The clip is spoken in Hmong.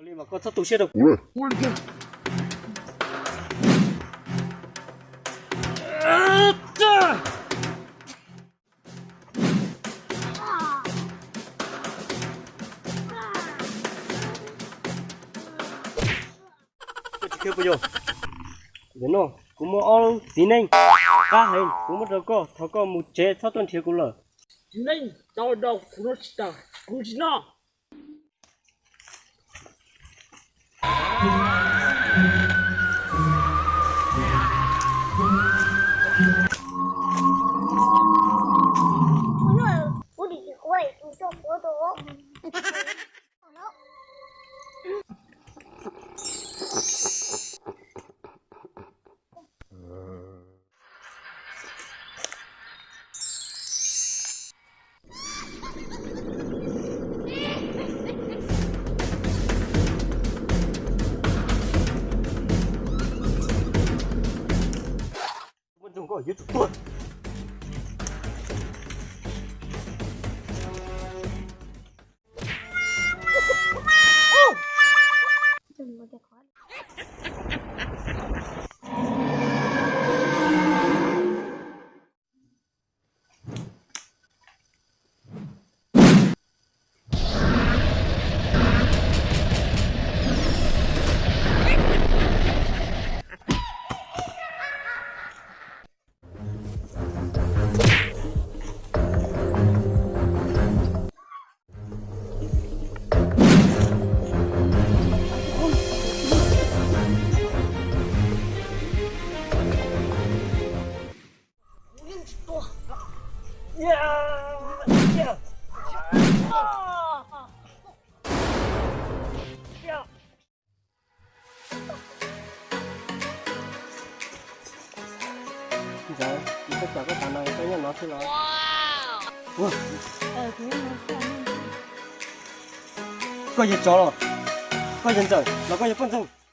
Li mas koj txhob tu siab rau kuv. Koj tsis khiav puas yog? Nim no kuv muaj ob lub txiv neej qab heev, kuv muab rau koj, thov koj mus tsev txhob tuaj nrhiav kuv lawm. Txiv neej, tau rau kuv no tsis tas, kuv tsis noj. Muaj ntxoog koj yuav tsum tuag. Ntxawm, kuv txhob xav koj tas no, koj nyob no xwb los? Koj yog tsov los? Koj yog ntxawm los koj yog poj ntxoog?